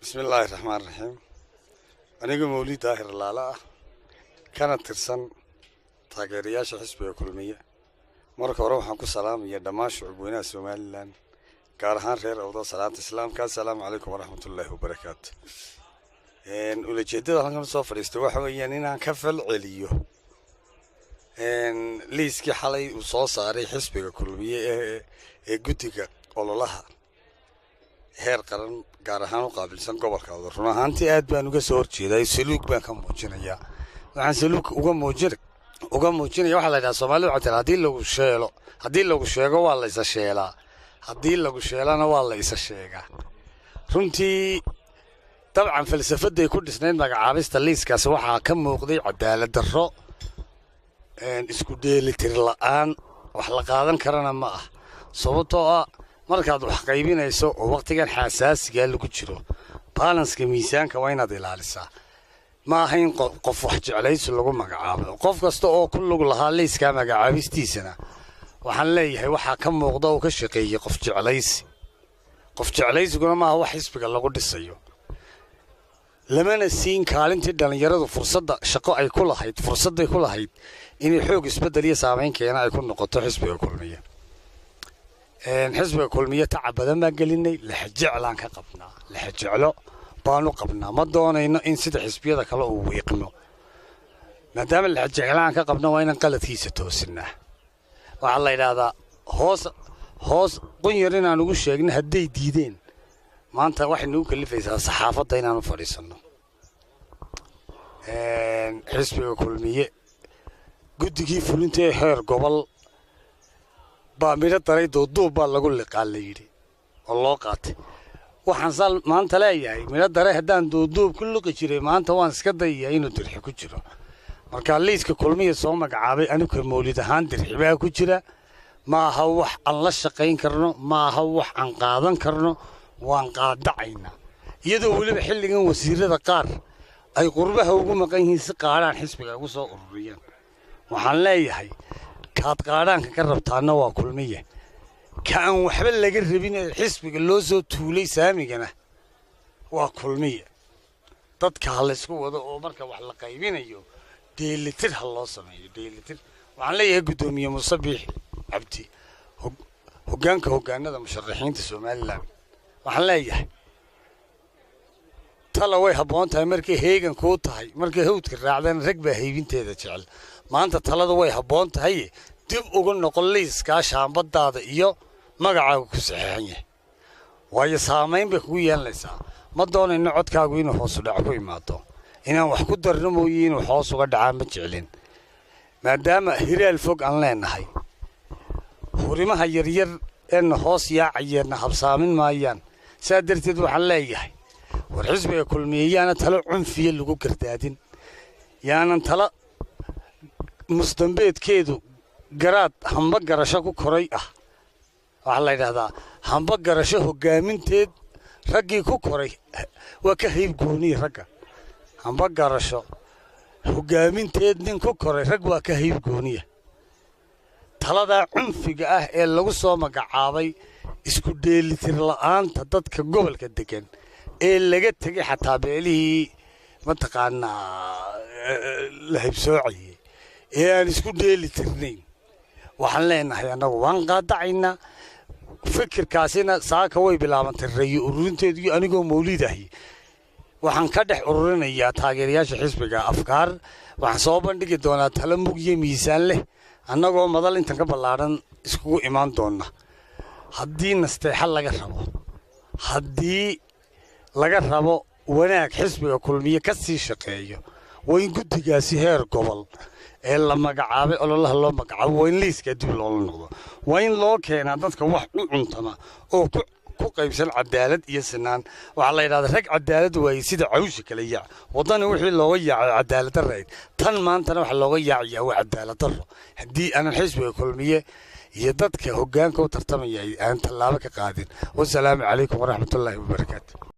Bismi illaahi raxmaan raxiim. Aniga Mawlid Daahir Laala ah, kana tirsan taageerayaasha xisbiga Kulmiye, marka hore waxaan ku salaamaya dhammaan shucubweynaha Somaliland, gaar ahaan reer Awdal, salaanta islaamka: assalaamu calaykum waraxmatullaahi wabarakaatu. Ulajeedada halkan soo fadhiistay waxa weeyaan inaan ka fal celiyo liiskii xalay uu soo saaray xisbiga Kulmiye ee guddiga ololaha heer qaran, gaar ahaan u qaabilsan gobolka Awdal. Run ahaantii aad baan uga soo horjeeday, saluug baan ka muujinayaa. Waxaan saluug uga muujinaya, waxaa la yidhaha, Soomaalida waxay tiri, haddii lagu sheelo, haddii lagu sheego waa la isa sheelaa, haddii lagu sheelana waa la isa sheegaa. Runtii dabcan falsafaday ku dhisnayd magacaabista liiskaasi waxaa ka muuqday cadaalad darro, isku dheelitir la'aan. Wax la qaadan karana ma ah, sababtoo ah markaad wax qaybinayso oo wakhtigan xasaasigaa lagu jiro, balance-ka miisaanka waa inaad ilaalisaa. Ma aha in qof wax jeclaysi lagu magacaabo. Qof kasta oo ku lug lahaa liiskaa magacaabistiisana waxaan leeyahay, waxaa ka muuqda oo ka shaqeeyey qof jeclaysi. Qof jeclaysiguna maaha wax xisbiga lagu dhisayo. Lamana siin kaalintii dhallinyaradu fursadda shaqo ay ku lahayd, fursadday ku lahayd inay xoog isbeddel iyo saamayn keena ay ku noqoto xisbiga Kulmiye. Xisbiga Kulmiye tacab badan baan gelinay, lexjeclaan ka qabnaa, lexjeclo baanu qabnaa. Ma doonayno in sida xisbiyada kale uu wiiqmo. Maadaama lexjeclaan ka qabno, waa inaan qaladkiisa toosinaa. Waxaa la yidhaahdaa hoos hoos qunyar inaan ugu sheegno. Hadday diideen, maanta waxay nagu kalifaysaa saxaafadda inaanu fadhiisanno. Xisbiga Kulmiye guddigii fulinta ee heer gobol baa midho daray, duuduub baa lagu liqaa la yidhi oo loo qaatay. Waxaan sal maanta leeyahay, midho dare haddaan duuduub ku liqi jiray, maanta waan iska dayayaa inuu dirxi ku jiro. Marka liiska Kulmiya soo magacaabay, aniga Mawlid ahaan dirxibaa ku jira. Ma aha wax aan la shaqayn karno, ma aha wax aan qaadan karno. Waan qaadacaynaa, iyadoo weliba xilligan wasiirada qaar ay qurbaha ugu maqan yihiin si qaadhaan xisbiga ugu soo ururiyaan. Waxaan leeyahay, kaad qaadhaanka ka rabtaana waa Kulmiye, ka aan waxba laga rabin ee xisbiga loo soo tuulay saamigana waa Kulmiye. Dadka ha laysku wado oo marka wax la qaybinayo dheelitir ha loo sameeyo, dheelitir. Waxaan leeyahay guddoomiye Muuse Biixi Cabdi, hoggaanka hoggaanada musharaxiinta Somaliland, waxaan leeyahay, tala way habboon tahay markay heegan kuu tahay, markay hawdka raacdana rag baa haybinteeda jecel. Maanta talada way habboon tahay, dib uga noqon liiskaa shaambadaada iyo magacaaga ku saxeexan yahay, waayo saamayn bay kugu yeelanaysaa. Ma doonayno codkaagu inuu hoosu dhac ku imaado. Inaan wax ku darno mooye, inuu hoos uga dhacaa ma jeclin, maadaama hiraal fog aan leenahay. Hurimaha yaryar eena hoos yaacayeenna habsaamin maayaan. Saa darteed waxaan leeyahay, war xisbiga Kulmiye yaana talo cunfiya lagu gardaadin, yaanan talo musdambeedkeedu garaad hamba garasho ku koray ah. Waxaa la yidhahdaa hamba garasho hoggaaminteed raggii ku koray waa ka hayb gooniye. Ragga hamba garasho hoggaaminteed nin ku koray rag waa ka hayb gooniya. Taladaa cunfiga ah ee lagu soo magacaabay, isku dheelitir la'aanta dadka gobolka degan ee laga tegay, xataa beelihii mataqaanaa la haybsoocayay ee aan isku dheeli tirnayn, waxaan leenahay annagu waan qaadacaynaa. Fikirkaasina saaka way bilaabantay rayi ururinteedu, iyo anigoo Mawlid ahi waxaan ka dhex ururinayaa taageerayaasha xisbiga afkaar. Waxaan soo bandhigi doonaa talo mug iyo miisaan leh, annagoo madal intan ka ballaadhan iskugu imaan doona. Haddii nasteexa laga rabo, haddii laga rabo wanaag xisbiga Kulmiye ka sii shaqeeyo, waa in guddigaasi heer gobol ee la magacaabay, ololaha loo magacaabo, waa in liiskaa dib loola noqdo. Waa in loo keenaa dadka wax u cuntama oo ku qaybsan cadaalad iyo sinaan. Waxaa la yidhahdaa, rag cadaalad waayey sida cawsha kale yaac. Waddani wixii looga yaacay cadaalad darrayd, tan maantana waxa looga yaacayaa waa cadaalad darro. Haddii aanan xisbiga Kulmiye iyo dadka hoggaanka u tartamaya aan tallaabo ka qaadin. Wasalaamu calaykum waraxmatullaahi wabarakaatu.